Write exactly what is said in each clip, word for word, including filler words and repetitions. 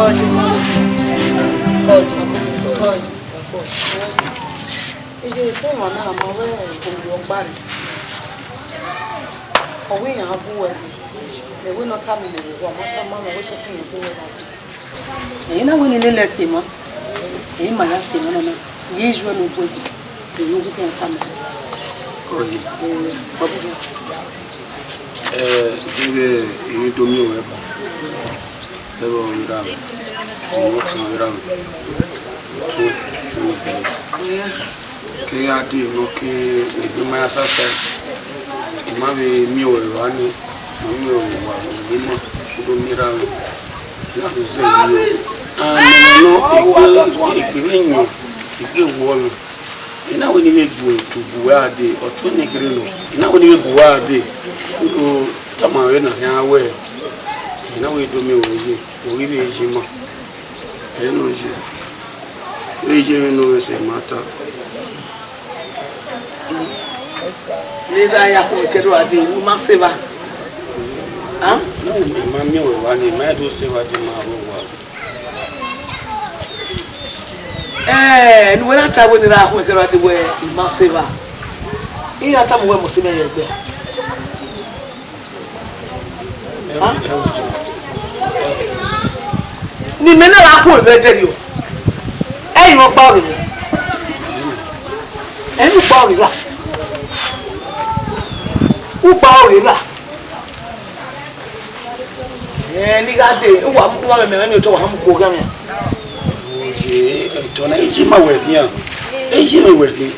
Ọjị, ọjị, ọjị. Iye sẹ emwa na ma wẹ owa ọkpa rre. Ọ wẹ iran bu wẹ, mẹ wẹ ne ọ tama mẹ vbe owa, ọ ma tama mẹ wẹ sokpan iran bu wẹ na dee. Ẹ i na wẹ ne I lele ẹse emwa, ẹ i ma ya sẹ emwa na na, I ghi ju ẹre ne ugbẹn, ẹ i re uwu khian tama. Ọye. Ẹ, ọ bu wẹ. Ẹ, deghẹ emwi do miẹn ruẹ ba, ẹvbo vbe ra mwẹ, emwi ọkhan vbe ra mwẹ, otu, otu vbe ra mwẹ. Ke a dee nọ ke egbe ma ya sasa, I ma vbe miẹn ruẹ evba nii, I ma miẹn ruẹ owa vbe ima, u do miẹn ra mwẹ, I na do zẹ emwi nọ. A, nọ, egbe, egbe vbe yọn, egbe wọọ nọ. I na wẹ ne I vbe bu tubu ruẹ gha dee, ọ tuẹ ne kherhe nọ. I na wẹ ne I vbe bu ruẹ gha dee, u do tama mwẹ vbene a khian wẹ, I na wẹ do miẹn ruẹ ye, u ghi vbe ye ima. Ẹ i nọ ye, vbe ye vbene ọ sẹ ma ta. Ne I gha ya khuẹn kẹrẹ uwa dee, u ma sẹ evba. A? I ma miẹn ruẹ evba nii, I ma do sẹ evba dee, ma rre owa. Ẹ, ne uwẹ na ta wẹ ne I ra khuẹn kẹrẹ uwa dee wẹ I ma sẹ evba. Iran tama uwẹ mẹ ọse mẹ ye ẹgbẹe. A? Ne imẹ na ra khuẹn vbe ẹdẹrriọ, ẹ i mwẹ ọgba ọghe mwẹ. Ẹ i mwẹ ọgba ọghe ra. Ọgba ọghe ra. Ẹ, ne I gha dee, uwa mu, uwa mwẹ mẹ ni otọ, wa mu khuo gha mwẹ. Oye, ẹtọ na, eji ma wẹ khian. Eji mwẹ wẹ khian.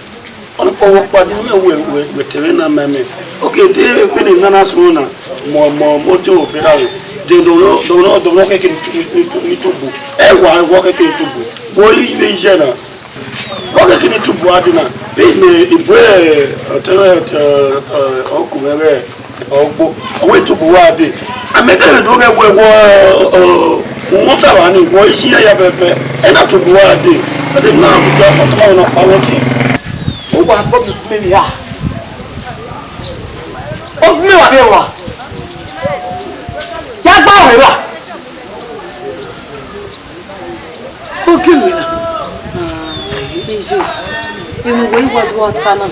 Ọnii kpọnmwẹ ọkpa, de imẹ wẹ, wẹ, wẹ te mwẹ na ma mẹ. Oke, de vbene na na sunu na, mọ, mọ, mọ te obọ ra wẹ. De do no, do no, do no keke ni tu, ni tu, ni tubu. Ẹ wa, wa keke ni tubu. Wo i vbe iye na. Wa keke ni tubu a de na. Vbene I bu, ẹ, ọtẹn, ẹ, ẹ, ọkọ mwẹ vbe ọgbo, ọ wẹ tubu wa de. A mẹ kẹrẹ do ghẹ wẹ wọ, ọ, ọ, u wọn ta vba ni, wọ i si iran ya fẹfẹ. Ẹ na tubu wa de. Ẹ de na, ọ tama na kpa wọ ti. Uwa bọ mi mẹ vbe ha. Ọ mẹ wa vbe wa. Ya gba wẹ ra. Oke mwẹ na. Iye, emwi wẹ i wa do ta na.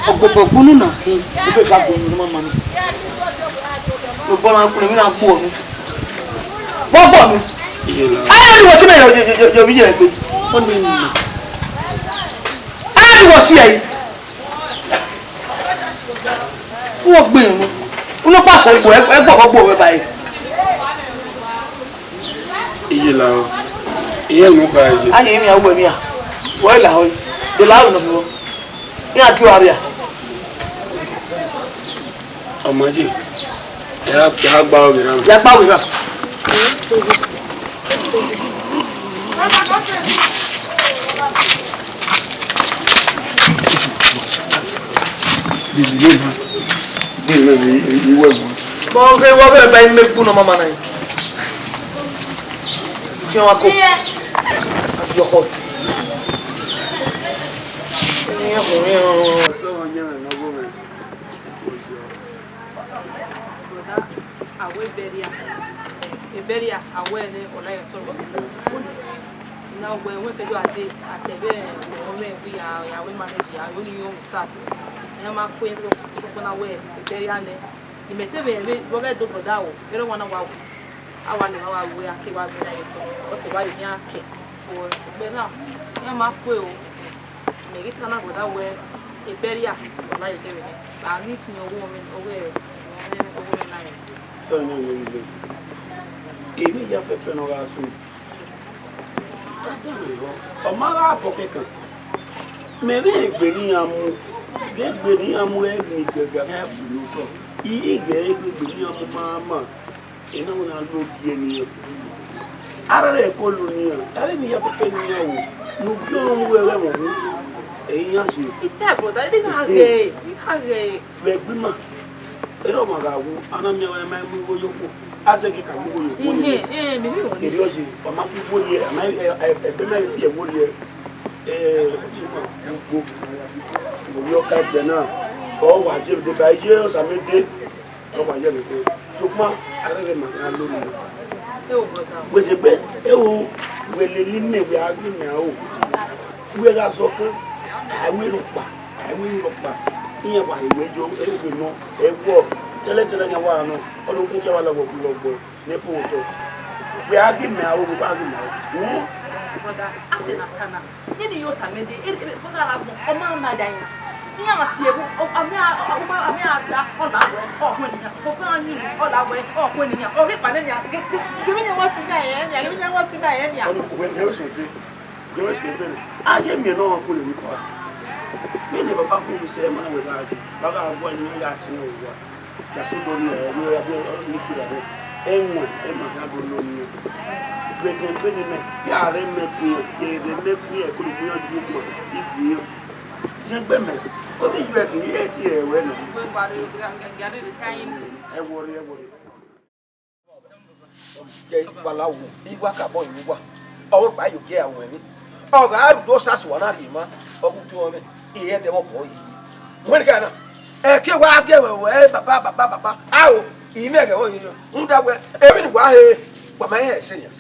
Ọgbobọ gbunu na khin. Ebe va gbunu ne ma ma ni. Ogbọ na kun mi na gbuọ nu. Wọ gbuọ nu. Iye la. A ni wọ si mẹ yọ, yọ, yọ, yọ, yọ, yọ, egbe. Ọ ni ma. A ni wọ si ẹre. Wọ gbe irun. Unu kpa sẹ igbo, ẹ, ẹ gbọ, gbọ, gbọ, wẹ ba ẹre. Iye la o. Iye nu ka iye. A ye mi a, wẹ mi a. Wẹ la o. De la o no mi o. Iran gie uwa rria. Ọ ma ye. Ya, ya gba ovbi na. Ya gba ovbi na. Bọ ghe wọ vbe ba ime gbu ne ọ ma ma na. Khian wa ko. Adiọkhọ. Iran khun iran. Brother, a wẹ Eberia. Eberia, a wẹ ne ọ la ye otọ. I na wẹ, wẹ kẹjọ a dee, a te vbe ọmọ mwẹ vbe ya, ya wẹ ma nẹ dia, yo ni yo start. Iran ma kue, so, so, so, na wẹ Eberia nẹ. Imẹ te vbe, vbe, vbe ọ ghẹ do brother o, erha ọmwa na wa wu. A wa lele, a wa ru, a ke wa vbe na ye otọ. Ọ te wa ye iran ke. O, egbe na, iran ma kue o. Mẹ ghi ta na brother wẹ, Eberia, ọ la ye odẹ vbe nẹ. A ghi fian ọghe ọmọ, ọghe, ọghe, ọghe mwẹ na rẹn. Sẹ ọnii, ọnii, ọnii. Emwi ya fẹfẹ ne ọ gha sunu. Ọ ma gha bọ kẹkan. Mẹ vbe egbe ne iran mu, vbe egbe ne iran mu ẹre ne igbẹga khian bu ne otọ. I ghi ghẹ egbe ne iran mu ma ma. Ena wẹ na lo gie ne iran. Arẹrẹ ẹko lo ne iran, ẹre ne iran kẹkẹ ne iran ru, ne ugie ọnrẹn mu ẹghẹ ẹmwẹ hu, ẹ i iran ye. I tell brother, I didn't have it. I had it. Vbe ẹgbima, erha ọmwa gha wu, a na miẹn ọmwa ma mu igho ye okhuo, a zẹgiẹ ka mu igho ye okhuo. Ihe, eh, mi mi wọ ni. Erriọ ye, ọ ma fi igho rrie, a ma, ẹ, ẹ, ẹgbẹ na i fi ẹvbo rrie, ẹ, ọtẹn ma ugbo. Ovbi ọka ẹgbẹ na, ọ wa ye vbe deba, iye Osamẹde, ọ wa ye vbe deba. Sokpan, arẹrẹ ma gha lo nẹ. Wẹ sẹ egbe, ẹ o, wẹ lele imẹ, wẹ a ghi mẹ aro. Wẹ gha zọ khin, a i wẹ rhọkpa, a i wẹ rhọkpa. Iran wa he wẹ yo, ẹ wẹ nọ, ẹ wọ, tẹlẹtẹlẹ yan wa nọ, ọ do kun ya wa la wọ gbe lọgbọ, ne fo otọ. Wẹ a ghi mẹ aro, wẹ a ghi mẹ aro. Hmm? Brother, a sẹ na ta na. Nene iyota mẹ dee, e, e, brother ra gbọn, ọ ma ma da yan. Iran ma tie ẹvbo, ọ, a mẹ a, ọ, ọ ma, a mẹ a da, ọ la wẹ, ọ khuẹ ne iran. Ọ khuẹ ne iran, ọ la wẹ, ọ khuẹ ne iran. Ọ ghi kpa ne iran, ge, ge, ge vbene iran wa si na ẹre nian, ge vbene iran wa si na ẹre nian. Ọni, wẹ, wẹ sẹ egbe, wẹ sẹ egbe. A ye miẹn ne ọ khuẹ ne iran kua. Vbene baba khuẹ ne sẹ, ma wẹ gha, ba gha guan ne iran ya tie ẹre owa. That's what don't know. Ẹwẹn, ẹmwa, ẹmwa gha go nọ miẹn. Present pe ne mẹ, ya rre mẹ kpia, ya rre mẹ kpia, ko kpia ju ma, I kpia. Zẹn gbe mẹ, ọ vbe ju ẹkhin, I tie ẹre wẹ nọ. Ẹ worry, ẹ worry. Ye wa la wu, I wa ka bọ yi wa. Ọ vbe kpa yo gie a wẹ mi. Ọ gha ru do sa suwa na rhie ma, ọ gu tuẹ mwẹ, I ẹdẹ vbe obọ yi. Wẹ ni ka na, ẹ ke wa gie wẹ wẹ baba, baba, baba. Ao, I mwẹ ghẹ vbe yi. Rhunmwuda wẹ, emwi ne wa he, wa ma he ẹse nian.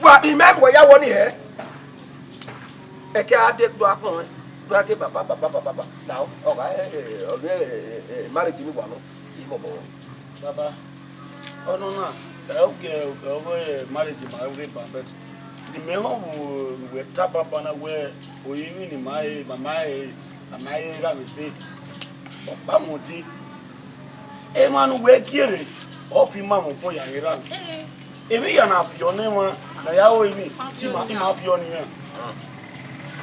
Wa, I mwẹ wẹ ya wọ ni hẹ. Ẹ ke a de do akpọn mwẹ, do a te baba, baba, baba, baba. Na ọ gha, ẹ, ẹ, ọ vbe, ẹ, ẹ, marriage ni wa nọ, I mwẹ obọ. Baba, ọnọna, ẹ, oge, ẹ, ọghe marriage ma rre ba, but ne imẹ họn vbe wẹ ta baba na wẹ, orinmwi ne ima re, ma ma re, ma ma re ra vbe ẹse, ọ kpa mu odin. Emwa ne uwẹ gie rre, ọ fi ima mwẹ obọ ya ghe ra vbe. Emwi hia na viọ ne emwa ne a ya ru emwi, te ima, ima viọ ne iran.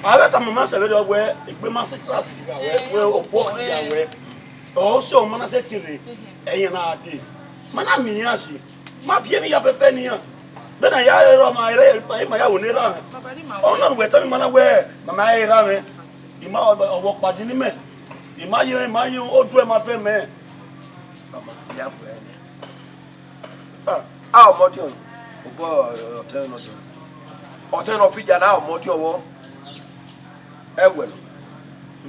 A vbe tama ima sẹ vberriọ wẹ, egbe ma sẹ sisi gha wẹ, wẹ obọ gha wẹ. Ọ sẹ ọ ma na sẹ tie rre, ẹyẹn na dee. Ma na miẹn iran si. Ma viọ emwi hia fẹfẹ ne iran. Vbene a ya rrọọ ma, ma ya ru ne erha mwẹ. Ọna ne uwẹ tama ima na wẹ, ma ma re erha mwẹ. Ima ọvbokpa di ne imẹ. Ima ye, ima ye oduẹ ma vẹ mẹ. Ọmọ, ya wẹ nẹ. Ah, a ọmọdiọn, obọ ọtẹn nọ diọn. Ọtẹn nọ fija na ọmọdiọn vbọ. Ẹwẹ nọ.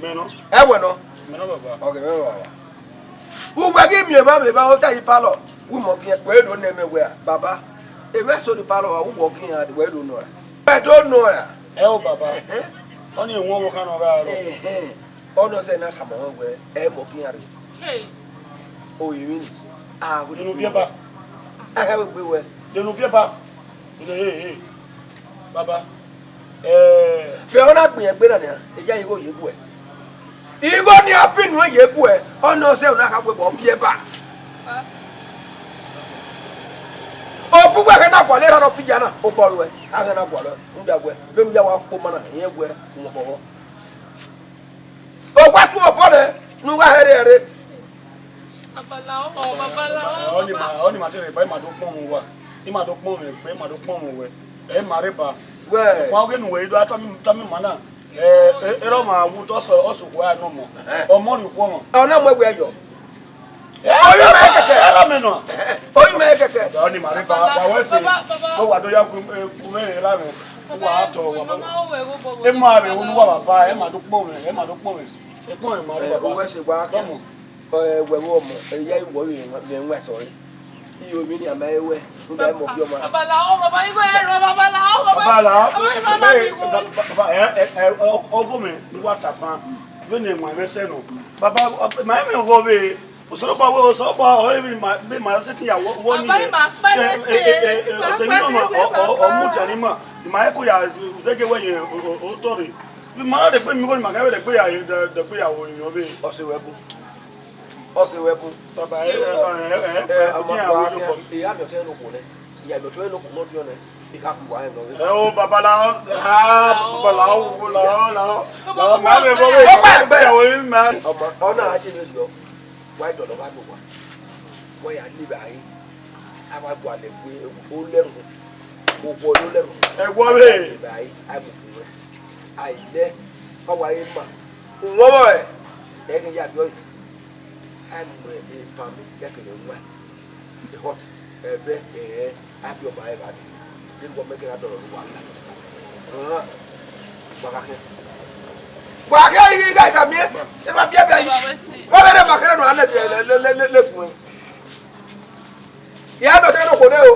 Mẹ nọ. Ẹwẹ nọ. Mẹ nọ, baba. Ọghe mwẹ baba. Uwẹ ghi miẹn emwa vbe evba ota yi palọ, u mọ ọgiẹn, wẹ do nọ ẹmwẹ wẹ a, baba. Emwa eso ni palọ, u wẹ ọgiẹn, wẹ do nọ ra? Wẹ do nọ ra? Ẹ o, baba. Ẹhẹn. Ọni wọn vbe okhan ne ọ gha rrọọ. Ẹhẹn. Ọnọsẹ na tama mwẹ wẹ, ẹ mọ ọgiẹn rre. Hey. Orinmwi ni. A wẹ Denu viẹ ba. Ẹhẹn, wẹ gbe wẹ. Denu viẹ ba. Hey, hey, hey. Baba. Eh. Vbe ọ na gbẹn egbe na nian, eya igho ye guẹ. Igho ni a fi nu ye guẹ, ọnọsẹ na kha wẹ vbe ọ viẹ ba. Obu wẹ ẹghẹ na gualọ erha ne ọ fi ya na, obọ ruẹ, a ghẹ na gualọ, rhunmwuda wẹ, vbene u ya wa kpoma na, irẹn wẹ, u mwẹ obọ vbọ. Owa tu obọ nẹ, ne u gha hẹrhẹ ẹre. Babalao, babalao. Ọni ma, ọni ma te rhe ba, ima do kpọnmwẹ uwa. Ima do kpọnmwẹ egbe, ima do kpọnmwẹ uwẹ. Ẹ ma rhe ba. Wẹ. Wa oghẹ ne uwẹ i do a tama, tama ima na. Ẹ, ẹ, erha ọmwa wu tọ sẹ, ọ sẹ okhuo a nọ ọmọ. Ẹhẹn. Ọmọ rhie okhuo ọmọ. Ọ na mu ẹwẹ yọ. Ẹ, oyu mẹ kẹkẹ. Erha mẹ nọ. Oyu mẹ kẹkẹ. Ọni ma rhe ba, wa wẹ sẹ. Baba, baba. Ọ wa do ya gu, gu mẹ erha mẹ. Wa tọ wa. Mama, o wẹ gho bọ. Ẹ ma rhe unu wa baba, ẹ ma do kpọnmwẹ, ẹ ma do kpọnmwẹ. Ẹ kpọnmwẹ ma rhe baba. Ẹ, o wẹ sẹ wa. Tọmọ. Ẹ, wẹ vbe ọmọ, ẹ ya iwọ vbe ẹmwẹ ẹsọre. Iyo, emwi ni a ma he wẹ, rhunmwuda ẹ mọ ọgiọma. Babalao, baba, igho ẹre rọ, babalao, baba. Babalao. Baba, ima na bi wo. Baba, ẹ, ẹ, ẹ, ọ, ọgọ mẹ, ne uwa ta ban, vbene ẹmwẹ mwẹ sẹ nọ. Baba, ọ, ma emwi ọghọ vbe, Osanobua wẹ, Osanobua, ọ, emwi ma, vbe ma sẹtin ya wọ, wọ ni. Baba, ima kpẹlẹ te, ima kpẹlẹ te, baba. Ọsẹ ni nọ ma, ọ, ọ, ọ mudia ni ma, ima eko ya zẹgẹ wẹ yẹn, o, o, otọ rre. Vbe ima na dẹgbe mi igho ni ma gha vbe dẹgbe ya, dẹgbe ya wọ emwi ọvbe. Ọse wẹ bu. Ọse wẹ bu. Baba, ẹ, ẹ, ẹ, ẹ, ẹ, ẹ, ọmọ ẹ, kua ẹ, kẹ, ẹ, ẹ, ya miẹn ọtẹn ne okhuo nẹ, ya miẹn ọtẹn ne okhuo ne ọ diọn nẹ, I kha kugha rẹn nọ. Ẹ o, babalao, ha, babalao, babalao, lao, lao, ma vbe vọ vbe, ọkpa ẹgbẹ, ya wẹ ma. Ọmọ, ọ na a je vbe yọ, wa dọlọ gha do wa, wa ya le vbe a re, a wa gualọ egbe, olẹrun, owọ olẹrun. Ẹ wọ vbe. A le vbe a re, a mu fun rẹ. A i lẹ, ọ wa re ma. Uwọnmwọ rẹ, ẹ ghi ya viọ yi. A mu epa mi, ya kele wan. E hot, ẹbẹ, ẹhẹn, a biẹ ọba ẹre gha dee. Deghẹ wẹ mẹ kẹ na dọlọ ne uwa la. Ọnrẹn, wa gha khian. Wa khian ighe igha ka miẹn, e ma biẹ biẹ yi. Wa vbe rre ma kherhe nọ, a lẹ, lẹ, lẹ, lẹ, lẹ, lẹ gun. Ya dọtẹ ne okhuo nẹ o.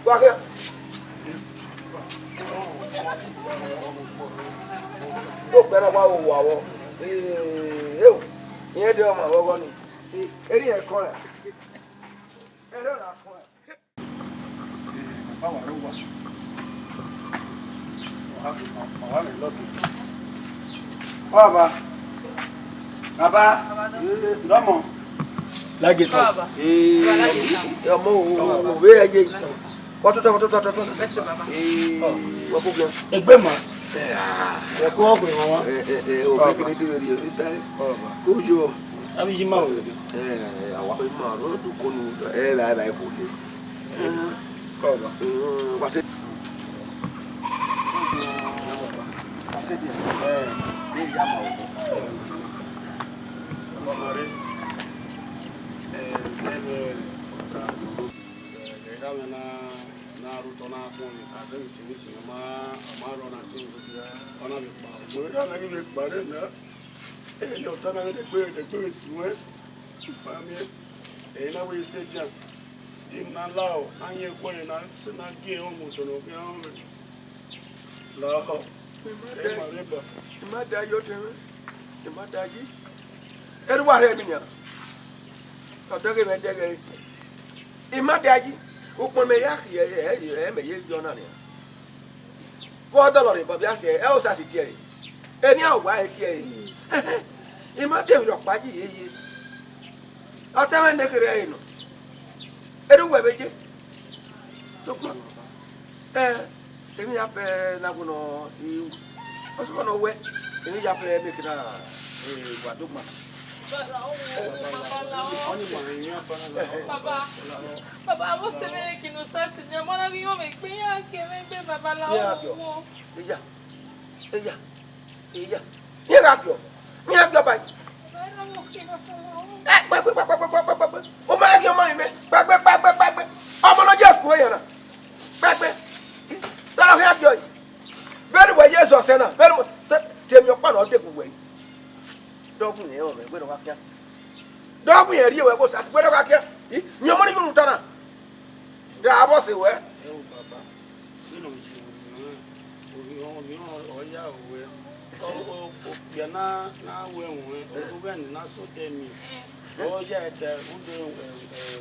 Wa khian. Okpia na wa ro owa vbọ. Ee, eo, irẹn de ọmwa vbe ọghọ nii. Erriọ ẹkọn ra. Erriọ ra kọn ra. Papa, wa ro owa. Wa, wa, wa mwẹ lọki. Baba. Baba. Dọmọ. Lagesa. Baba. Ee, ọmọ, o, o, o, vbe ye. Wa tota, wa tota, tota. Ee, wa ko gbẹ. Egbe ma. Ẹ ko ọgbe mama. Ẹ, ẹ, ẹ, o ke kene de vbe rrie, o ta. Ko yo. Ami yi ma o. Ẹ, ẹ, awa ma ro du konu. Ẹ, ba, ba, ko le. Ẹ, wa te. Ẹ, ya ma o. Ẹ, ẹ, ẹ, ẹ, ẹ, ẹ, ẹ, ẹ, ẹ, ẹ, na rre otọ na khuọnmwi, a vbe sinmwi sinmwi, ọ ma, ọ ma rrọọ na sinmwi, ọ na vbe kpa. Mo na na ghi vbe kpa rre na, eni ọta na vbe degbe, degbe vbe sinmwi, ma miẹn, ẹ i na wẹ sẹ dia, I na la ọ, a yẹn ẹguẹ na, sẹ na gie ọmọ otọ ne ọ khian rre. La ọ, I ma da, ẹ ma rre ba. I ma da yi otọ mwẹ, I ma da yi. Erha uwa rhie emwi nian, ọ dọghe mwẹ dẹghe. I ma da yi, ukpọn mẹ ya khiẹ, ẹ, ẹ, ẹ, mẹ ye yọ na nian. Vbe ọ dọlọ rre, Bọbia khiẹ, ẹ, Osa si tie ẹre. Eni a wa e tie ẹre. I ma de emwi rhọkpa yi yeye. Ọtẹn mwẹ ne kherhe ẹre nọ. Erha uwẹ vbe ye. Sokpan, ẹ, emwi ya fẹ na wẹ nọ, I, ọ sokpan nọ wẹ, emwi ya fẹ mẹ ke na, ẹ, wa do gba. Baba, baba, avbe ọse mwẹ ki ne Osa si nẹ, ma na ghi rẹn mwẹ egbe, iran gie mwẹ egbe, baba, la ọ wo. Eya, eya, eya. Iran gha gie ọ, iran gie ọ ba. Ẹ, kpẹgbe, kpẹgbe, kpẹgbe, kpẹgbe, kpẹgbe. Ọ ma ye ẹre khian ma emwi mẹ. Kpẹgbe, kpẹgbe, kpẹgbe, kpẹgbe. Ọ ma ye ẹre khian ma emwi mẹ. Kpẹgbe. Vbene uwẹ ye zẹ ọsẹ na, vbene uwẹ, te, te emwi ọkpa nọ de gu uwẹ. Dọgbu yẹn ọmọ ẹgbẹ nọ gha khian. Dọgbu yẹn rhie wẹ ghe Osa, wẹ nọ gha khian. I, yẹn ọmọ ni yunu ta na. Ra vbọ sẹ wẹ. Ẹ o baba, vbene ọ ye orhiọn, orhiọn, orhiọn ọ ya ruẹ. Ọ, ọ, okpia na, na ru ẹmwẹ, ọ ru ẹmwẹ na so dẹ mi. Ọ ya ẹdẹ, u de, ẹ,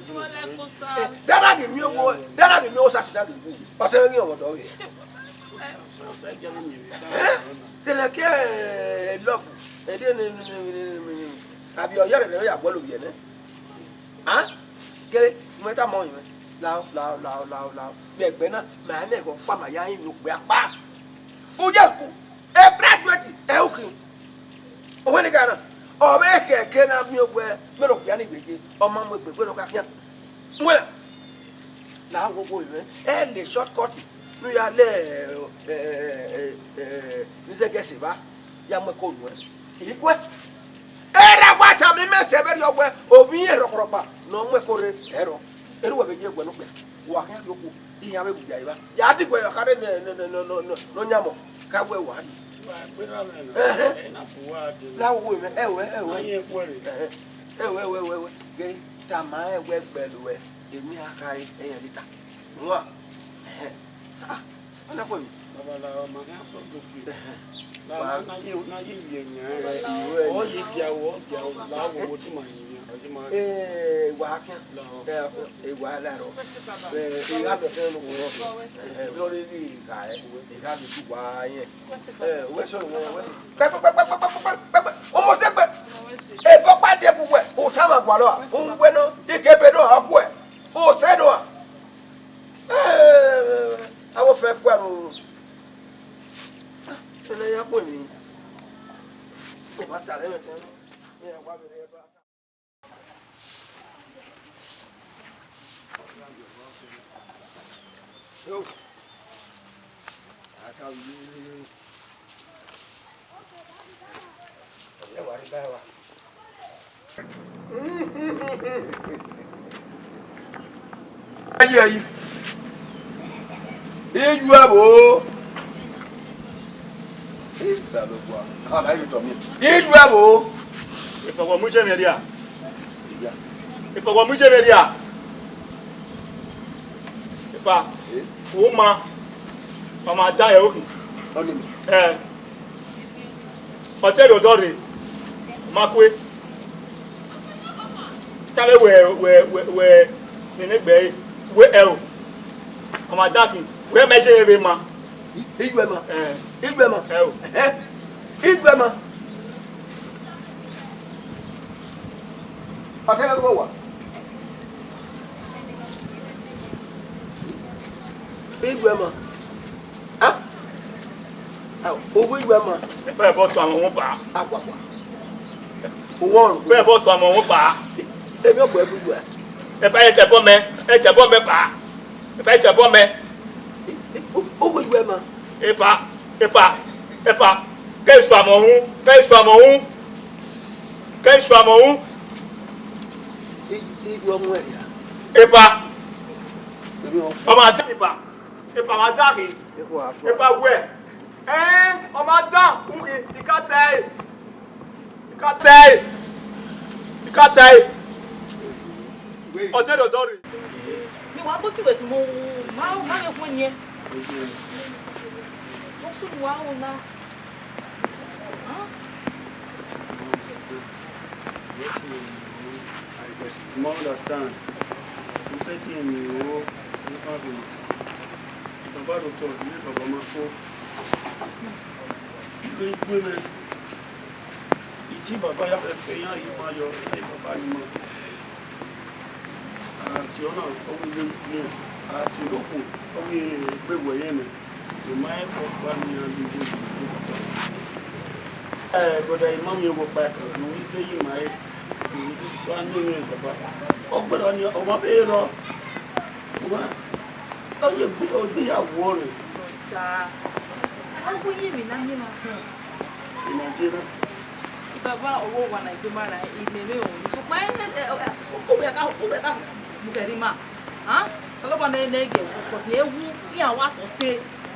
ẹ, ẹ, dana ghi miẹn owo, dana ghi miẹn Osa si na ghi wu. Ọtẹn ghi ọmọ dọ vbe. Ẹ? Tẹlẹ ke, ẹ, love. Ẹ de ne, ne, ne, ne, ne, ne. Abi ọ ya rẹrẹ ya guọlọ ovbi ẹnẹ. A? Gele, mu ẹta mọ yẹn. Lao, lao, lao, lao, lao. Vbe ẹgbẹ na, ma mẹ ẹghẹ ọkpa ma ya rin ne okpia kpa. U just ku, e graduate, ẹ u khin. Owẹ ne gha na, ọ vbe khẹke na miẹn wẹ, vbene okpia ni vbe ye, ọ ma mu egbe, vbene ọ ka khian. Wẹ, la wo wo mwẹ, ẹ le shortcut, ne u ya le, ẹ, ẹ, ẹ, ẹ, ne zẹgẹ se evba, ya mu ẹko nuẹn. I kuẹ. Erha wa tama imẹ sẹ vberriọ wẹ, ovbi irẹn rhọkpọrhọkpa ne ọ mu ẹko rre, ẹrọ. Erha uwẹ vbe ye ẹguẹ ne okpia, wa khian rhie okhuo, iran vbe gbe evba. Ya diguẹ ya khare ne, ne, ne ọ yan mọ, ka wẹ wa rhie. Ẹhẹn. La wo wo mwẹ, ẹwẹ, ẹwẹ. Ẹhẹn. Ẹwẹ, ẹwẹ, ẹwẹ, ẹwẹ. Ghe, tama rẹn wẹ gbẹlẹ uwẹ, emwi a khare, ẹyẹn dita. Wan. Ẹhẹn. Ah, ọ na khuẹ emwi. Baba, la ọ ma khian sọ do gbe. Ẹhẹn. La na ye, na ye ye nya. Ẹ, iwe. Ọ ye dia, ọ dia, la wo wo ti ma ye nya. Ee, wa khian. La ọ. Ẹ, wa la rọ. Ẹ, I gha dọtẹ ne okhuo rọ. Ẹ, vbe ọ rre ghi gha ẹ, I gha ghi tu wa yẹn. Ẹ, uwẹ sẹ ọnii, uwẹ sẹ. Kpẹkpẹkpẹkpẹkpẹkpẹ. Ọmọ sẹ kpẹ. Ebe ọkpa tie bu wẹ, u tama gualọ a. U wẹ nọ, I ke ebe nọ a guẹ. U sẹ nọ a. Ẹ, avbe ofẹn fua roro. Ẹnẹ ya khuẹ emwi. Ọ ma ta rẹ ẹmwẹ tẹn. Iran wa vbe rre ẹba. Yo. Aka wi. Ẹ wa rre ba wa. Ayi, ayi. Iju ẹvbo. Iju ẹvbo. Epa wa mu iye mwẹ dia. Epa wa mu iye mwẹ dia. Ba, u ma, ọ ma da ẹre oghi. Ọnii. Ẹ, ọ te rre odọ rre, ma kue. Tavbe wẹ, wẹ, wẹ, wẹ, nene egbe ẹre, wẹ ẹ o. Ọ ma da khin, wẹ mẹ je vbe ma. Ijuẹma. Ẹ. Ijuẹma. Ẹ o. Ẹhẹn. Ijuẹma. Ọkẹghe vbe owa. Ijuẹma. Ah? Ah, owẹ ijuẹma. Ẹ bọ sọ amọ wọn pa. Akwakwa. Owọ. Ẹ bọ sọ amọ wọn pa. Emwi ọgbọ ẹgbẹ ijuẹ. Ẹ bọ ẹ tẹ bọ mẹ, ẹ tẹ bọ mẹ pa. Epa, ẹ tẹ bọ mẹ. Owẹ ijuẹma. Epa, epa, epa. Kẹ suamọ hu, kẹ suamọ hu. Kẹ suamọ hu. Ijuẹ ọmọ ẹre ya. Epa. Emwi ọ- Ọ ma da epa. Epa ma da ghe. Epa wẹ. Ẹ, ọ ma da, u ghe, I ka ta ẹre. I ka ta ẹre. I ka ta ẹre. Ọ te rre odọ rre. Mi wa bọ tuwẹ tumo, ma, ma vbe khuẹn niẹn. Ọ sunu wa ro na. Huh? Wetin you do, I go still understand. You say thing you ro, you can't do. Baba doctor, you need Baba Mako. You ain't women. Iti baba ya fẹfẹ iran yi ma yọ, iran yi baba ni ma. A tie ọna, ọ wẹ iye ukpọn, a tie olokhuo, ọ wẹ egbe wẹ ẹre nẹ. Emwa ẹkọ ọkpa ne iran dee. Eh, brother, I ma miẹn wẹ ọkpa ẹkan, ne u i zẹ ye ima ẹre, ne u i wa ne mwẹ baba. Ọ gbẹdọ ni, ọ ma vbe rrọọ. Wa, ọ ye egbe, ọ gbe ya wuọ rre. Ọta, a gu ye emwi na ye ma khin. Ima ye na. Baba, ọvbọvba na egbe ma ra, imẹ vbe họn. Sokpan, eh, eh, eh, uwẹ ka, uwẹ ka mu kẹre ima. Ah? Ọlọgba ne, ne gie, but ne wu, iran wa tọ se,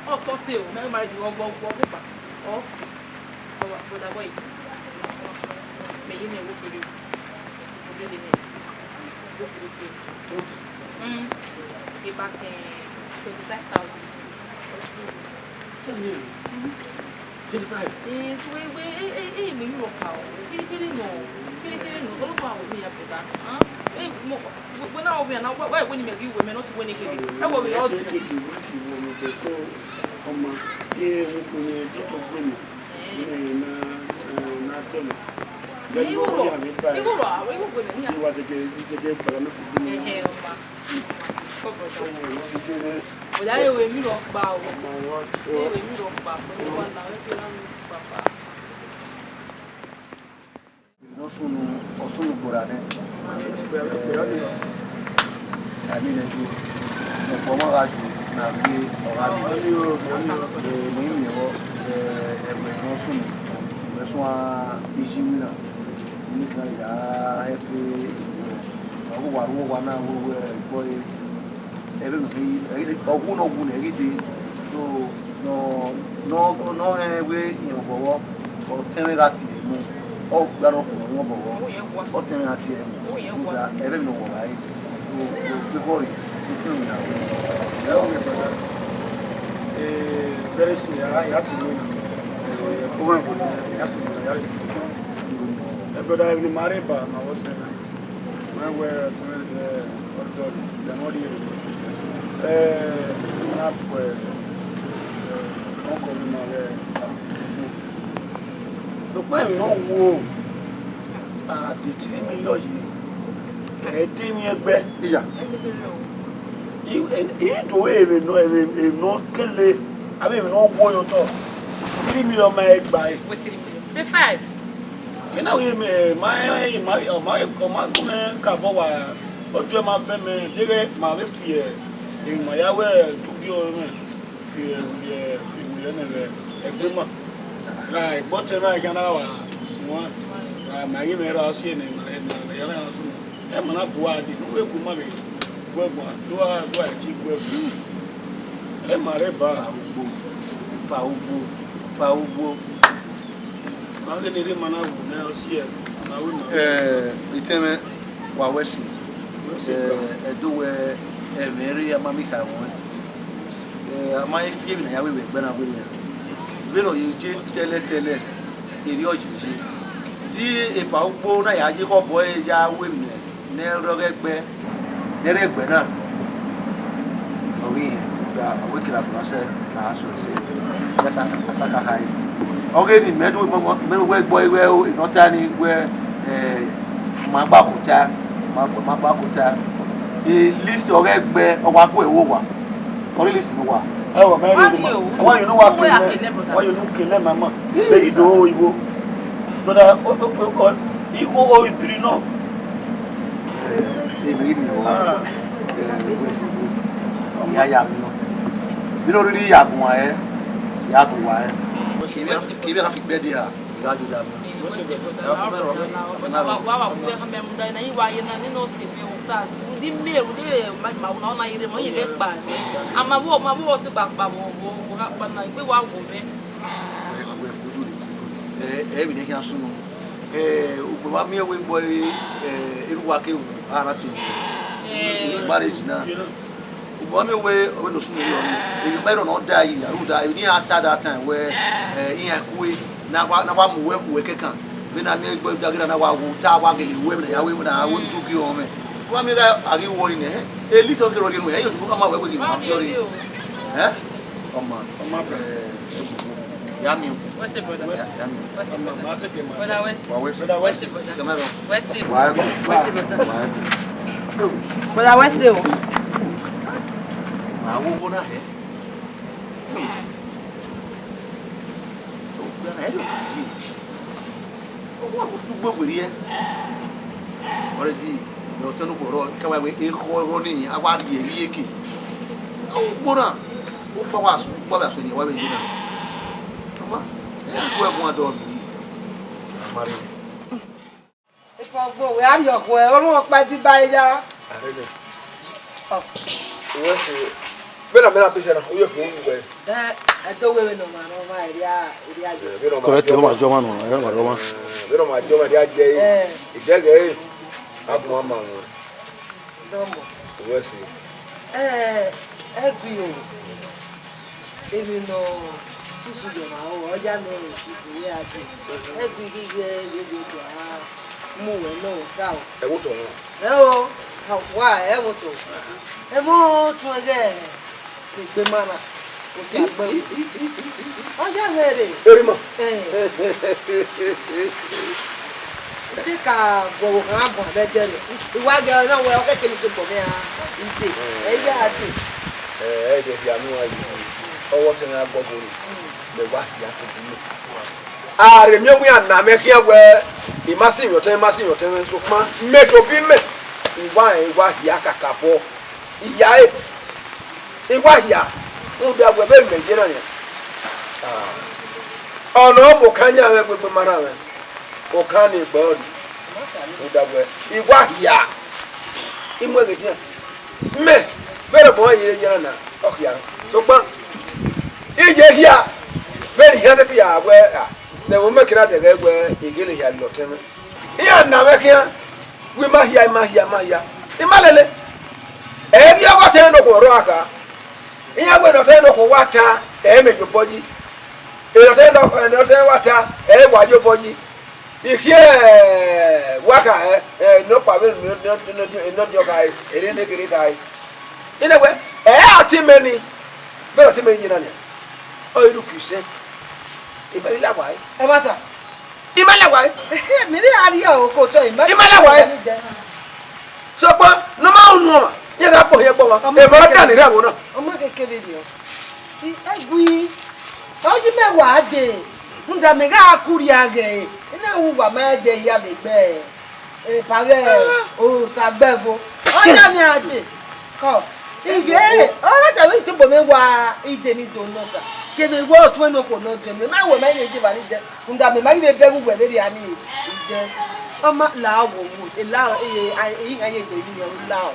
ọ tọ se o, mẹ ma ju ọgbọ, ọgbọ, ọgbọ, ọ, brother boy, mẹ ye mẹ wo kere o, wo kere mẹ, wo kere kere. Mm, about, eh, twenty-five thousand. Twenty-five. Eh, so we, we, eh, eh, eh, mi ni ọkpa o. Kirikiri nọ, kirikiri nọ, ọlọkpa wo mi ya brother. Ah, eh, mo, we, we na wo mi na, wa, wa, we ni mẹ ghi we mẹ not we ni ghi. E wo mi o. Eh. Igho ro, igho ro, igho we mẹ ni ya. Eh, eh, ọma. Ọya, ẹvbo emwi rhọkpa o. Ẹvbo emwi rhọkpa, pẹlẹ wa na, wẹ kẹ na mu papa. Ne ọ sunu, ọ sunu gborra nẹ. Ẹmwẹ nẹ ju, ne ọkpọ ọmwa gha ju, ne a rrie, ọ gha rrie. Eh, ne I miẹn vbọ, eh, ẹvbo ne ọ sunu, wẹ suẹn iye iwinna, ne I kan ya help, ọ ghi wa ru owa na, wẹ, wẹ, ẹgbẹe ẹre. Ẹvbo emwi khin, ọ wu ne ọ wu nẹ, ẹ ghi dee. So, ne ọ, ne ọ, ne ọ rẹn wẹ irẹn obọ vbọ, ọ tẹn mwẹ gha tie ẹre mu. Ọ gba ne ọ khuọnmwi obọ vbọ, ọ tẹn mwẹ gha tie ẹre mu. Rhunmwuda ẹvbo emwi ne ọ wọ vba ẹre. So, favour rre, ifian emwi na wẹ. Ẹ, okay, brother. Eh, very soon, ya, ya sunu na. Eh, program ko ya sunu na, ya le. Eh, brother, emwi ne ima rre ba, ma vbọ sẹ na. Wẹ wẹ ọtẹn mwẹ, eh, ọdọ, ẹmwẹ ọrriẹ. Eh, na pue, eh, ọkọ ne ima vbe, sokpan emwi ne ọ wo, a de three million ye, ẹ de emwi ẹgbẹ. Iya. I, i, I do emwi nọ, emwi, emwi ne ọ kele, avbe emwi ne ọ wo ye otọ, three million ma gba ẹre. Wẹ three million. Say five. Ena wẹ mẹ, ma, ma, ọ ma, ọ ma gu mwẹ kabọ wa, ọjọ ma vẹ mẹ, deghẹ ma vbe fi emwi ma ya wẹ dugbe ọnrẹn, fi, fi, fi wẹ nẹ vbe ẹgbẹ ma. Ra ẹgbẹ ọtẹn na ya na wa suẹn, ra ma ye mẹ ra si ẹnẹ ma, ẹnẹ ma ya na suẹn. Ẹ ma na bu a di, ne u vbe gu ma vbe gu ẹguan, do a, do a ti gu ẹguan. Ẹ ma rre ba. Pa ugbo, pa ugbo, pa ugbo. Ma ghe ne erha ma na wu nẹ ọ si ẹre, ma ru ma. Eh, etẹn mwẹ, wa wẹ ẹse. Wẹ ẹse. Eh, ba. Ẹdo wẹ, ẹmwẹ rre a ma miẹn ikha ruẹn. Eh, a ma fi emwi ne a ya ru vbe ẹgbẹ na wẹ nian. Vbene ọ ye je tẹlẹtẹlẹ, erriọ ọ ye ye. Di epa ugbo na ya ye khọbọ ẹre ya ru emwi ne ẹ rre ọghe ẹgbẹ, ne ẹ rre ẹgbẹ na. Ọ ghi rẹn, ọ wẹ kere afianma sẹ, ra sẹ ẹse, ya sa, ya sa ka hae. Ọ ghe ne imẹ do, imẹ, imẹ wẹ gbe ọre wẹ o, enọ ta ni wẹ, eh, ma gba kota, ma, ma gba kota. E list ọghe ẹgbẹ, ọ wa gu ẹre vbe owa. Ọ rhie list ne uwa. Ẹwọ, mẹ rhie ma. Uwa ye ne uwa kele, uwa ye ne u kele ma ma. Yes, sir. Igho, brother, o, o, o, o, igho o ibiri nọ. Eh, emwi ni o. Ah. Eh, we si igho. Ya ya mi nọ. Bi no riri ya gun wa ẹ, ya gun wa ẹ. Kevbe, kevbe na fi gbe dia. Igho a do ya mi. Wa wa bu ẹre khama ẹmwẹ mudia ne I wa ye na, ne ọ sẹ mẹ, Ustaz. Rhunmwuda imẹ, rhunmwuda ma, ma, ma, ọna ire mọ, I ghẹ kpa nẹ. A ma vbo, ma vbo ọtẹn gba kpa vbo, vbo, vbo ha kpa na, egbe wa wo mwẹ. Wẹ, wẹ kudu re, kudu re. Eh, eh, emwi ne khian sunu. Eh, ugbẹn wa miẹn wẹ egbe, eh, erha uwa ke wu, a na te, eh, marriage na. Ugbẹn wa miẹn wẹ, ọ vbe do sunu rriọ ni. Emwi ọkpa erha ne ọ da yi, a ru da, emwi ne iran ta that time wẹ, eh, iran kue, na wa, na wa mu wẹ khu wẹ kẹkan. Vbene a miẹn egbe, egbe a ghi na, na wa wu, ta wa gele wẹ, emwi ne a ya wẹ, emwi ne a wẹ, du ghi rọnmwẹ. Wa miẹn gha, a ghi wọ ni nẹ, eh, at least ọ ghi rọ rhie nuẹn, ẹ, yo, du khama wẹ wẹ ghi ma fi ọre. Eh? Ọma. Ọma, bro. Eh, ya miẹn. What's up, brother? Ya, ya miẹn. What's up, brother? Wa wẹ sẹ. Brother, what's up? Wa wẹ sẹ. Brother, what's up, brother? Kẹmẹ rọ. What's up? Wa wẹ. What's up, brother? Wa wẹ. Brother, what's up? Wa wo wo na hẹ. Ọgbẹn na, ẹ do ka yi. Ọ wa vbe sẹ ugbo werriẹ. Already, ẹ, ọtẹn nokhuo rrọọ, I ka wa wẹ ekhọe rrọọ ne a wa rhie vbe iyeke. Ugbo na, u kpa wa su, u kpa wa su eni wa vbe ye na. Ọma, ẹ ya gu ẹguan dọ vbe yi. A ma rre. Epa ugbo wẹ a rhie ọkhuẹ, orhunmwu ọkpa ẹdẹ ba ya. Arre nẹ. Ọ. Uwẹ sẹ, vbene a mẹ na bẹsẹ na, u ye fo uwẹ. Ẹ, ẹ do wẹ vbene ọmwa ne ọmwa ẹria, ẹria ye. Correct, ọ ma jọ ọmwa nọ, ẹ ma jọ ọmwa. Vbene ọmwa jọ ọmwa ẹria jẹ, ẹ, idẹghe, a bun ama wọn. Dọmọ. Uwẹ sẹ. Ẹ, ẹ gbi o. Emwi ne ọ susu ye ọmwa ro, ọ ya nọ ro, iye a dee. Ẹ gbi ghi ye, ye, ye, ye, a mu wẹ nọ ta o. Ẹ wo tọ wọn. Ẹ o, wa, ẹ wo tọ. Ẹ mo tun ẹghẹ egbe ma na. Osa gbe. Ọ ya mwẹ rre. Erima. Ẹ. Te ka guọghọ khan guan vbe ẹdẹrriọ. I wa ghe ọna wẹ ọ kẹkẹ ne I tobọ mwẹ ra. I dee. Ẹ ya dee. Ẹ, ẹ dẹ dia nu a yi. Ọwọ te mwẹ a gọgọ ni. Mẹ wa hia tobọ mẹ. A rhe miẹn wẹ iran na mwẹ khian wẹ, I ma si mwẹ ọtẹn, I ma si mwẹ ọtẹn mwẹ, sokpan mẹ tobọ mẹ, I wa rẹn, I wa hia kakabọ. I ya re, I wa hia, rhunmwuda wẹ vbene mẹ ye na nian. Ah. Ọna ọ mu okan yan mwẹ gbegbe ma rran mwẹ. Okan ni egbe ọnii. Rhunmwuda wẹ, I wa hia, I mu ẹghẹ dian. Mẹ, vbene ọgbọn ye ye na na, ọ khian. Sokpan, I ye hia, vbene I khian te ya wẹ, a, ne ẹvbo mẹ kira dẹghẹ wẹ, I gele hia lele ọtẹn mwẹ. Iran na mwẹ khian, wẹ I ma hia, I ma hia, I ma hia. I ma lele. Ẹ ghi ọghe ọtẹn nokhuo rrọọ a kha. Iran wẹ ne ọtẹn nokhuo wa ta, ẹ mẹ ye obọ yi. Ẹ ne ọtẹn nọ-, ẹ ne ọtẹn wa ta, ẹ wa ye obọ yi. I khiẹ wa kha, ẹ, ẹ, ne ọkpa vbe ne, ne, ne, ne, ne ọ diọn kha, ẹ, ene ne kherhe kha, ẹ. Inẹ wẹ, ẹ a te mẹ ni, vbene ọ te mẹ ye na nian. Ọ i ru Kristian. I ma i la wa ẹe. Ẹmwata. I ma la wa ẹe. Ehe, mẹ vbe a rhie oko otọ, I ma I ma la wa ẹe. Ni dẹ. Sokpan, ne ọ ma unu ọmwa, iran gha kpọ hiẹ gbe ọmwa. Ọmọ Emwa keke. Dan ni rre ẹvbo na. Ọmọ keke vberriọ. I, egui. Ọ yi mẹ wa dee. Rhunmwuda mẹ gha kurria ghe ẹre. I na ru uwa ma dee ya vbe egbe. Epa ghẹ osa gbẹvo. Ọ ya ni a dee. Kọ. Iye, ọ na ta vbe tobọ mwẹ wa ide ni do nọ ta. Kevbe wẹ ọtuẹn nokhuo nọ dee, mẹ ma wẹ ma i vbe dee evba ni dẹ. Rhunmwuda mẹ ma ghi vbe bẹghe uwẹ vberriọ ni, idẹ. Ọ ma la wo wo, e la, e, e, e, iran ye do yi mẹ, u la o.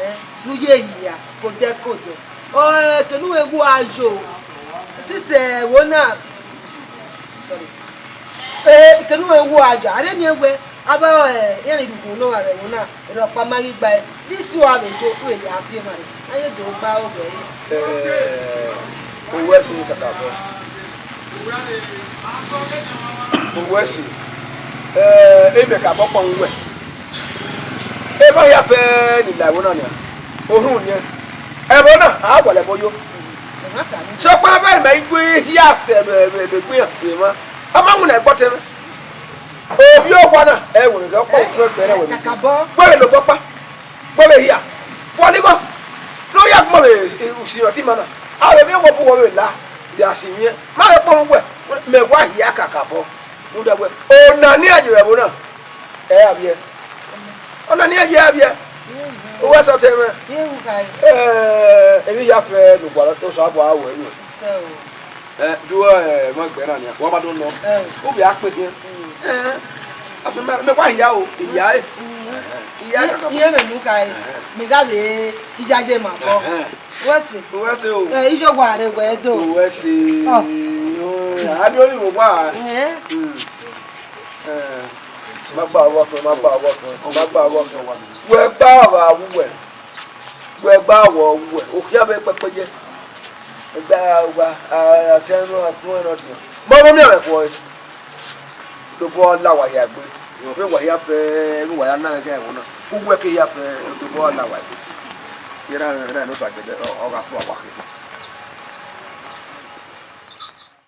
Eh, ne u ye hia, kodẹ kodẹ. Ọ, eh, kene u vbe gu a yo. Sisẹ, wo na. Sorry. Eh, kene u vbe gu a yo. A rhe miẹn wẹ, avbe, eh, iran ni rhie ugbẹn nọ vbe ẹvbo na, erha ọkpa ma ghi gba ẹe. This one vbe yo, u vbe ya fi emwa rre. A ye do gba obọ ẹre. Eh, owẹ si kakabọ. Owẹ si. Eh, ebe kabọ kpọnmwẹ uwẹ. Emwa hia fẹ ni la ẹvbo na nian. Orhunmwuda. Ẹvbo na, a wọlẹ ẹbọ yo. Sokpan vbe mẹ i gbe hia sẹ vbe, vbe, vbe gbe iran vbe emwa. A ma winna ẹgbọtẹn mwẹ. Ovbi owa na, ẹ wẹ ghe ọkpa otu ẹgbẹ rẹ wẹ. Kakabọ. Wẹ vbe lobọ ọkpa. Wẹ vbe hia. Wọ ligọ. Ne ọ ya gbọmọ vbe usi ọtẹn ima na. A vbe miẹn wọ bu wọ vbe la. Ya si miẹn. Ma vbe kpọnmwẹ uwẹ. Mẹ wa hia kakabọ. Rhunmwuda wẹ, ọna ne iran ye vbe ẹvbo na. Ẹ a vbiẹ. Ọna ne iran ye a vbiẹ. Uwẹ sẹ ọtẹn mwẹ. Ẹ, emwi hia fẹ ne uwa Osanobua ru ẹre nuẹn. Ẹ, do ẹ, ma gbẹ na nia. Wa ma do nọ. Ẹ. U vbe a kpe khian. Ẹ, a fi ma, mẹ wa hia o, hia e. Hia e. Iye mẹ nu ka e. Mẹ gha vbe iyaye ma bọ. Ẹ. Uwẹ sẹ. Uwẹ sẹ o. Ẹ, iye wa re wẹ do. Uwẹ sẹ. Ọ. A do ni wo wa. Ẹ. Mm. Ẹ, ma gba ọghọ tọn, ma gba ọghọ tọn, ma gba ọghọ tọn. Wẹ gba ọghọ a wu wẹ. Wẹ gba ọghọ a wu wẹ. Okhian vbe kpẹkpẹ ye. Wẹ gba ọghọ a, a, a tẹ nọ, a tun ẹre nọ diọn. Ma vbe miẹn mwẹ khuọre. Dobọ la wa hia egbe. Vbe wa hia fẹ, vbe wa hia na ẹghẹ ẹvbo na. Uwẹ ke hia fẹ, dobọ la wa egbe. Yẹrẹ, yẹrẹ ne Osagẹdẹ, ọ, ọ gha sua wa khin.